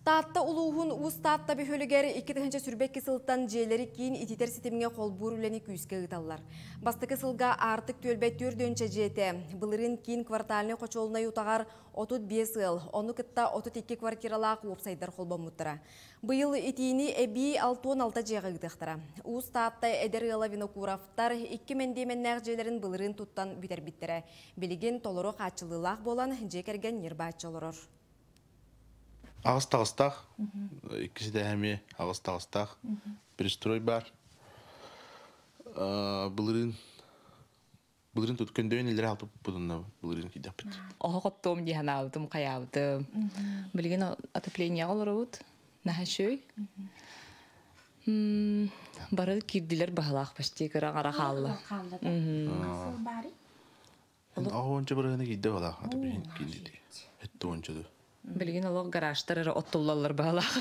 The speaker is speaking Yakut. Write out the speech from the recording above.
Таатта улууһун Уус Таатта бөһүөлэгэр 2022 сылтан дьиэлэри киин ититэр ситимҥэ холбуур үлэни күүскэ ыыталлар. Бастакы сылга Аартык түөлбэ 4 дьиэтэ, былырыын киин квартальнай хочуолунай утаҕар 35 ыал, ону кытта 32 квартиралаах уопсайдар холбоммуттара. Быйыл итиини эбии 66 дьиэҕэ ыытыахтара. Уус Таатта эдэр ыала Винокуровтар икки мэндиэмэннээх дьиэлэрин былырыын туттан бүтэрбиттэрэ. Билигин толору хааччыллыылаах буолан, дьиэ кэргэн ньир-бааччы олорор. Аҕыс таҕыстаах, иккиси да эмиэ аҕыс таҕыстаах пристрой бар. Былырыын былырыын тут көндөйүн илдьэ хаалбыппытынна былырыын киирдэхпит. Оһох оттуом дии санаабытым, хайаабытым. Билигин отоплениеҕа олоробут. Наһаа үчүгэй. Бары киирдилэр баһылаах почти кыра аҥара хаалла. Оҕончо бырыһына киирдэ баһылаах отопление киирдэ. Этте ончо Билигин олох гаражтар эрэ оттуллаллар баһылаах.